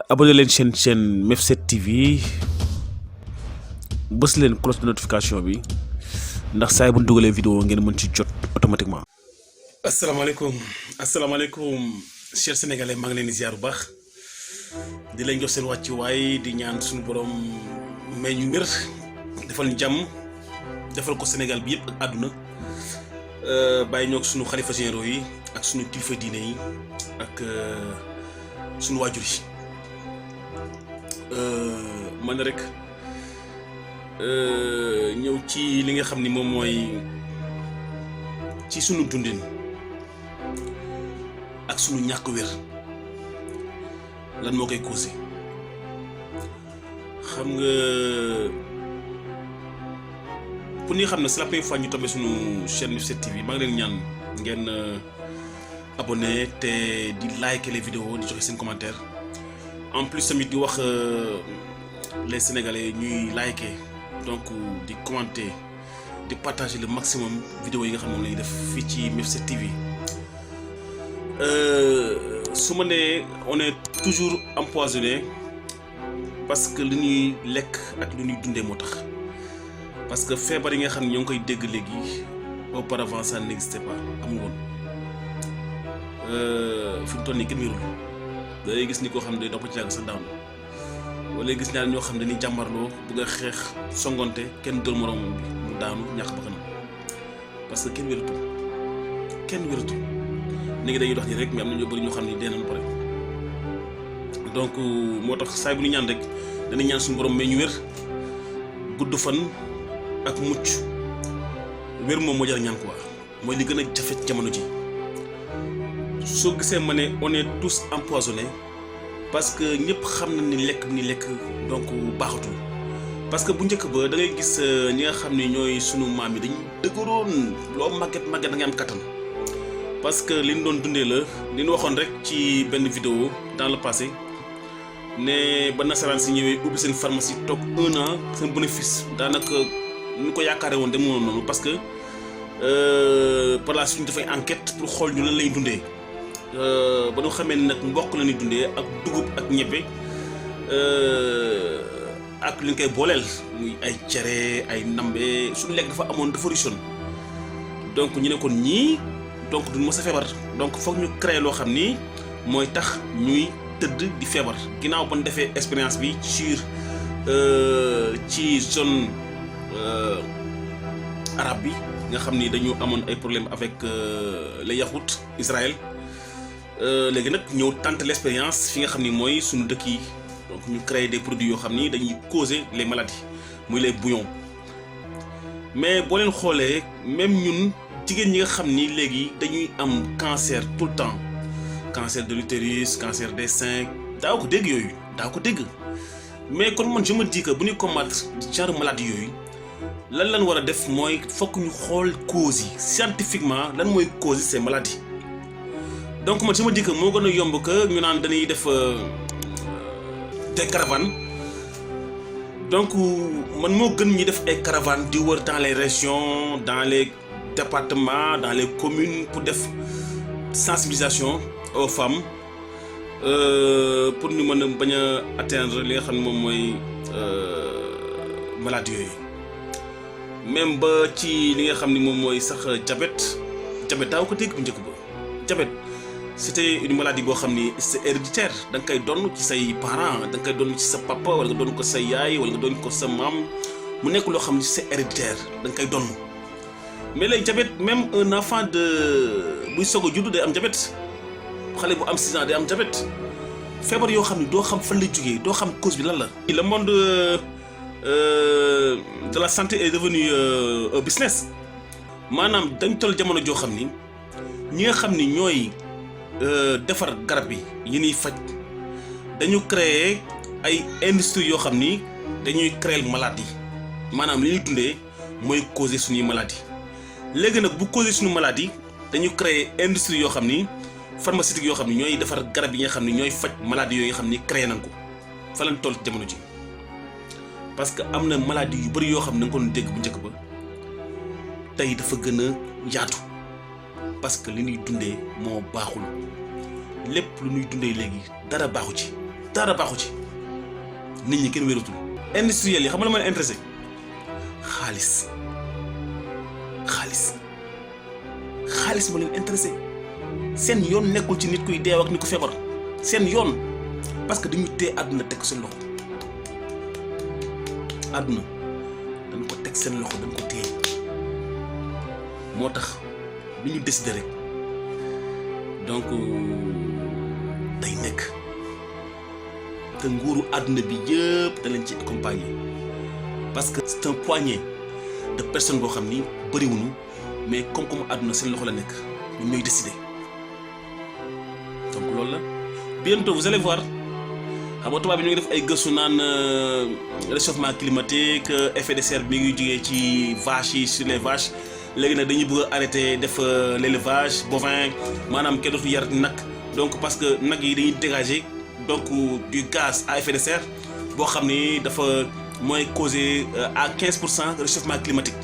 abonné leen chaîne Mef7 TV bës leen cloche de notification bi ndax saa bu ñu dugalee vidéo ngeen mën ci jot automatiquement. asalaamaaleykum chers sénégalais maa ngi leen di ziar bu baax di leen jox seen wàcc waaye di ñaan suñu borom may ñu wér defal ñu jàmm defal ko Sénégal bi yëpp ak àdduna bàyyi ñoo suñu xalifa généraux yi ak suñu kilifa diine yi ak suñu waajur yi. man rek ñëw ci li nga xam ni moom mooy ci sunu dundin ak sunu ñàkk wér lan moo koy causé xam nga pour ñi xam ne c'est la première fois ñu tombé sunu chaîne Mef7 TV maa ngi leen ñaan ngeen abonné te di liker les vidéos di joxe seen commentaire. En plus tamit di wax les sénégalais ñuy liker donc di commenter di partager le maximum vidéo yi nga xam ne moom la ñuy def fii ci Mef7 TV su ma nee on est toujours empoisonné parce que li ñuy lekk ak lu ñuy dundee moo tax parce que feebar yi nga xam ne ñoo ngi koy dégg léegi auparavant ça n'existait pas amul woon fi mu toll nii kenn wérul da ngay gis ni koo xam ne day dox ci yàgg sa daanu wala gis ñaar ñoo xam ne dañuy jàmbarloo bëgg a xeex songonte kenn dóor moroom mu daanu ñàkk ba kanam parce que kenn wératul léegi dañuy dox ni rek mais am na ñoo bëri ñoo xam ne dee nañu pare donc moo tax saay bu ñu ñaan rek dañuy ñaan suñu borom may ñu wér gudd fan ak mucc wér moom moo jar ñaan quoi mooy li gën a jafe jamono ji. soo gisee ma ne on est tous empoisonnés parce que ñëpp xam na ni lekk ni lekk donc baaxatul parce que bu njëkk ba da ngay gis ñi nga xam ne ñooy sunu maam yi dañu dëgëroon loo màgget da ngay am kattan parce que li ñu doon dundee la li ñu waxoon rek ci benn vidéo dans le passé ne ba nasaraan si ñëwee ubbi seen pharmacie toog 1 an seen bénéfice daanaka ñu ko yaakaare woon demoon noonu parce que par la suite ñu dafay enquête pour xool ñu lan lay dundee. ba ñu xamee nag mboq la ñuy dundee ak dugub ak ñebbe ak li ñu koy booleel muy ay cere ay nambe suñu lekk dafa riche donc ñu ne kon ñii donc duñ mës a feebar donc foog ñu créer loo xam ni mooy tax ñuy tëdd di feebar ginnaaw ba ñu defee expérience bi ci zone arabe bi nga xam ni dañu amoon ay problème avec les yahoud Israël. léegi nag ñëw tenter l'expérience fi nga xam ni mooy suñu dëkk yi donc ñu créer des produits yoo xam ni dañuy causer les maladies muy les bouillons mais boo leen xoolee même ñun jigéen ñi nga xam ni léegi dañuy am cancer tout le temps cancer de l'utérus cancer des seins daaw ko dégg yooyu mais kon man je me dis que bu ñuy combattre genre maladie yooyu lan war a def mooy fokk ñu xool causes yi scientifiquement lan mooy causer ces maladies. donc man sama dikk moo gën a yomb que ñu naan dañuy def des caravanes donc man moo gën ñi def ay caravanes di wër dans les régions dans les départements dans les communes pour def sensibilisation aux femmes pour ñu mën a bañ a atteindre li nga xam ne moom mooy maladie yooyu même ba ci li nga xam ne moom mooy sax diabète daaw ko dégg bu njëkk ba diabète c'était une maladie boo xam ni c'est héréditaire da nga koy donn ci say parents da nga koy donn ci sa papa wala nga doon ko sa yaay wala nga doon ko sa maam mu nekk loo xam ni c'est héréditaire da nga koy donn mais léegi diabète même un enfant buy soog a juddu day am diabète xale bu am 6 ans day am diabète feebar yoo xam ni doo xam fan lay jógee doo xam cause bi lan la. le monde de la santé est devenu un business maanaam dañ toll jamono joo xam ni ñi nga xam ni ñooy. defar garab yi ñuy faj dañu créer ay industrie yoo xam ni dañuy créer maladie maanaam li ñuy dundee mooy causer suñuy maladie léegi nag bu causer suñu maladie dañu créer industrie yoo xam ni pharmaceutique yoo xam ni ñooy defar garab yi nga xam ni ñooy faj maladie yooyu nga xam ni créer nañ ko fa lañ toll jamono ji parce que am na maladie yu bari yoo xam ne da nga ko doon dégg bu njëkk ba tey dafa gën a yaatu parce que li ñuy dundee moo baaxul lépp lu ñuy dundee léegi dara baaxu ci dara baaxu ci nit ñi kenn wératul. industriel yi xam nga la ma leen intéressé xaalis moo leen intéressé seen yoon nekkul ci nit kuy deew ak nit ku feebar seen yoon parce que dañu téye àdduna teg seen loxo àdduna dañ ko teg seen loxo dañ ko téye moo tax lu ñu décider rek donc day nekk te nguuru àdduna bi yëpp da leen ci accompagner parce que c'est un poignet de personnes boo xam ni bëriwuñu mais comme àdduna seen loxo la nekk ñoom ñooy décider donc loolu la bientôt vous allez voir xam nga tubaab bi ñu ngi def ay gëstu naan réchauffement climatique effet de serre bi mi ngi jógee ci vaches yi sur les vaches léegi nag dañuy bëgg a arrêter def l'élevage bovin maanaam kenn dootu yar nag donc parce que nag yi dañuy dégager donc du gaz à effet de serre boo xam ni dafa mooy causé à 15% réchauffement climatique.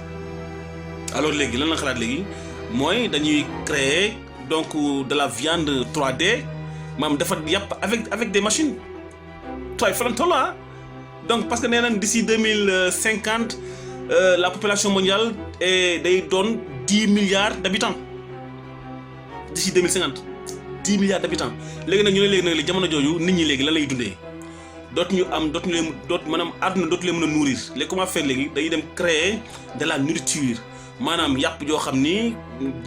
alors léegi lan la xalaat léegi mooy dañuy créer donc de la viande 3D maanaam dafa yàpp avec des machines toy fa lañ toll donc parce que nee nañ d'ici 2050 la population mondiale day doon 10 milliards d'habitants d'ici 2050 10 milliards d'habitants léegi nag ñu ne léegi nag jamono jooju nit ñi léegi lan lay dundee dootuñu leen maanaam àdduna dootu leen mën a nourrir léegi comment faire léegi dañuy dem créer de la nourriture maanaam yàpp joo xam ni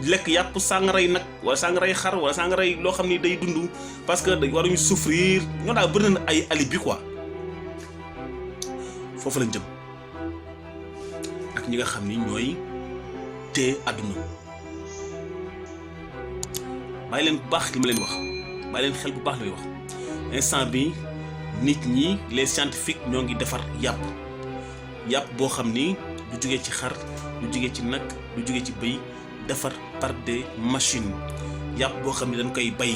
lekk yàpp sàngaray nag wala sàngaray xar wala sàngaray loo xam ni day dund parce que waruñu souffrir ñoo daal bëri na ay alibi quoi foofu lañ jëm ak ñi nga xam ni ñooy téye àdduna bàyyi leen bu baax li ma leen wax bàyyi leen xel bu baax li may wax instant bi nit ñi les scientifiques ñoo ngi defar yàpp boo xam ni du jógee ci xar du jógee ci nag du jógee ci bëy defar par des machines yàpp boo xam ne dañ koy bay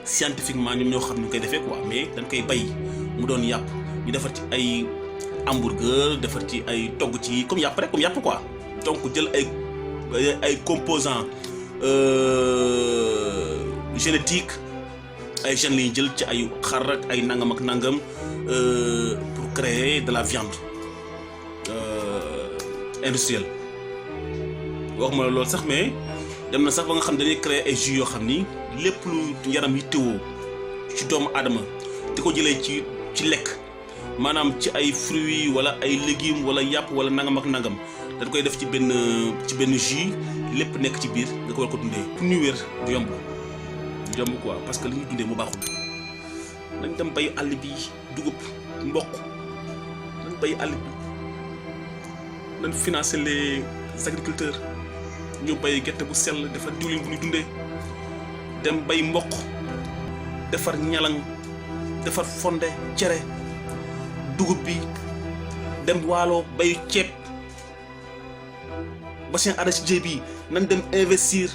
scientifiquement ñoom ñoo xam ni ñu koy defee quoi mais dañ koy bay mu doon yàpp ñu defar ci ay hamburger defar ci ay togg ci comme yàpp rek comme yàpp quoi donc jël ay composants génétiques ay gènes la ñuy jël ci ay xar ak ay nangam ak nangam pour créer de la viande industrielle waxuma la loolu sax mais dem na sax ba nga xam dañuy créer ay jus yoo xam ni lépp lu yaram yi teewoo ci doomu aadama di ko jëlee ci lekk maanaam ci ay fruits wala ay légumes wala yàpp wala nangam ak nangam dañ koy def ci benn jus lépp nekk ci biir nga ko war ko dundee pour ñu wér du yomb quoi parce que li ñuy dundee mu baaxul nañ dem bay àll bi dugub mboq nañ bay àll bi nañ financer les agriculteurs ñu bay gerte bu sell defar diwlin bu ñu dundee dem bay mboq defar ñalang defar fonde cere dugub bi dem waalo bayu ceeb bassin arachidier bi nañ dem investir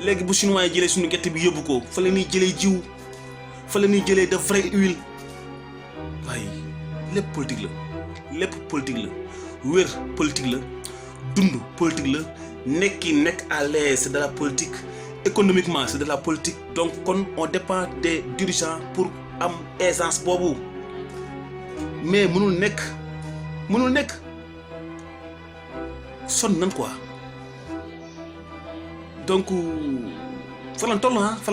léegi bu chinois yi jëlee suñu gerte bi yóbbu ko fa la ñuy jëlee jiw fa la ñuy jëlee de vraie huile waaye lépp politique la wér politique la dund politique la nekk à l'aise c'est de la politique économiquement c'est de la politique donc kon on dépend des dirigeants pour am aisance boobu mais mënul nekk sonn nan quoi donc fa lañ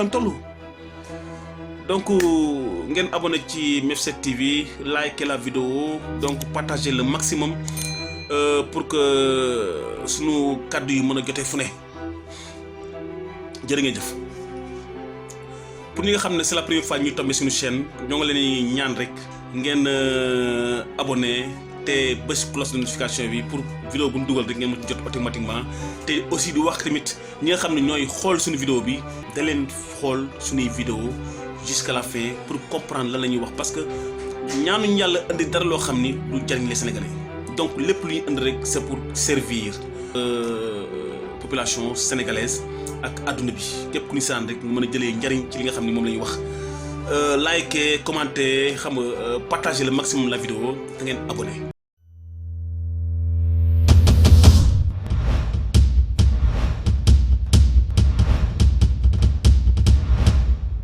toll donc ngeen abonné ci MEF7 TV likez la vidéo donc partagez le maximum pour que sunu kàddu yi mën a jotee fu ne jërë ngeen jëf pour ñi nga xam ne c'est la première fois ñuy tombé suñu chaîne ñoo ngi leen di ñaan rek ngeen abonné te bés cloche de notification bi pour vidéo bu ñu dugal rek ngeen mën jot automatiquement te aussi di wax tamit ñi nga xam ne ñooy xool suñu vidéo bi da leen xool suñuy vidéo jusqu'à la fin pour comprendre lan la ñuy wax parce que ñaanuñ yàlla indi dara loo xam ni du jariñ les Sénégalais donc lépp lu ñu indi rek c'est pour servir population sénégalaise ak adduna bi képp ku ñu saan rek nga mën a jëlee njariñ ci li nga xam ni moom la ñuy wax liker commenter xam nga partager le maximum la vidéo da ngeen abonné